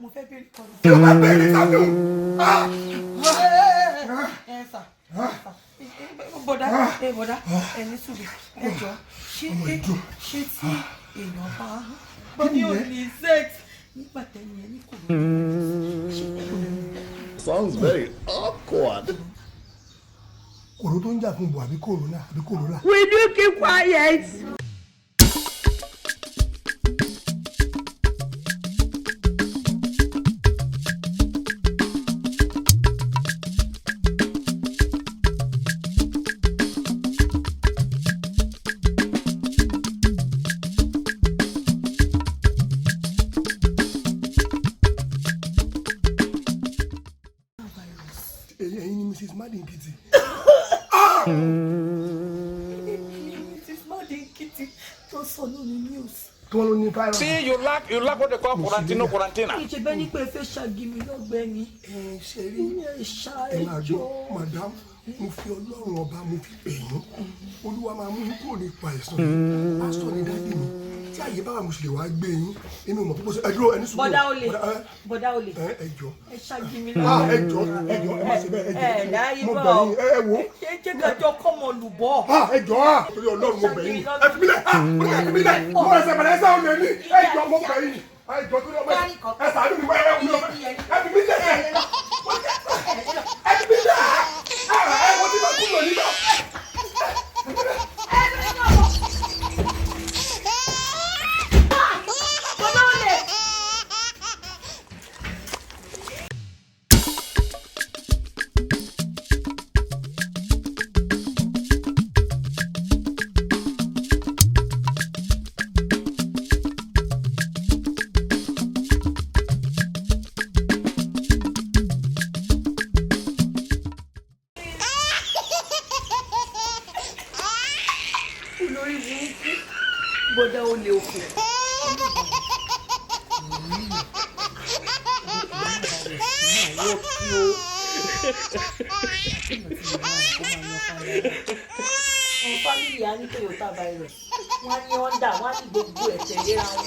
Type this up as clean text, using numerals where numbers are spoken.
Mo fẹ́ béèrè kan. Kí ló fẹ́ béèrè sábẹ́ o? Ẹ sà, bọ̀dá, ẹ bọ̀dá, ẹ ní sùúrù, ẹ jọ, ṣé ṣé tí èèyàn bá ní òní sex nígbà tẹ́ni ẹ ní kòrò, ṣé Sounds very awkward. Kòró tó ń jà fún bò àbí kòrónà àbí kòrólà. Will you keep quiet? Ẹ̀yin ni Mrs. Madinkiti. Mrs. Madinkiti tó sọ lórí news. Tí wọ́n ló ní virus. See, you lack what they call quarantino, quarantina. Ìṣe bẹ́ẹ̀ ni pé ẹ fẹ́ ṣàgì mi lọ́gbẹ́ni. Ẹ ṣe rí. Ẹ ṣá, Ẹ ẹ máa jọ. gbọ́, madam, mo fi Ọlọ́run Ọba, mo fi bẹ̀ yín. Olúwa máa mú yín kúrò ní ipò àìsàn yìí. Pásítọ̀ ni daddy mi. Tí àyè bá wà, mo sì lè wá gbé yín. Èmi ò mọ̀ púpọ̀ sí. Ẹ dúró, ẹ ní sùúrù. Bọ̀dá olè, Bọ̀dá, ẹ bọ̀dá olè, ẹ ẹ jọ. ẹ ṣàgì mi Ah, lọ́gbẹ́ni. ẹ jọ, ẹ jọ, ẹ má ṣe bẹ́ẹ̀, ẹ jọ. Ẹ láyé Mo bọ̀. bẹ̀ yín, ẹ wo. Ẹ jẹ́ kájọ kọ́mọ lùbọ̀. Ah, ẹ jọ, ah, torí Ọlọ́run mo bẹ̀ yín. Ẹ fi mí lẹ̀, ah, mo ní ẹ fi mí lẹ̀. Mo ẹsẹ̀ bẹ̀rẹ̀ ẹsẹ̀ olè ní. Ẹ jọ, mo bẹ̀ yín. Ẹ jọ, torí ọmọ ẹ ṣàánú mi, ẹ ẹ fi mí lẹ̀. Ẹ fi mí lẹ̀. Ah, ẹ wọ́n ti máa kúrò nígbà. Bọ̀dá olè. Olórí burúkú, bọ̀dá olè òfò. Àwọn family á ní Toyota virus, wọ́n á ní Honda, wọ́n á ní gbogbo ẹ̀ tẹ̀léra wọn.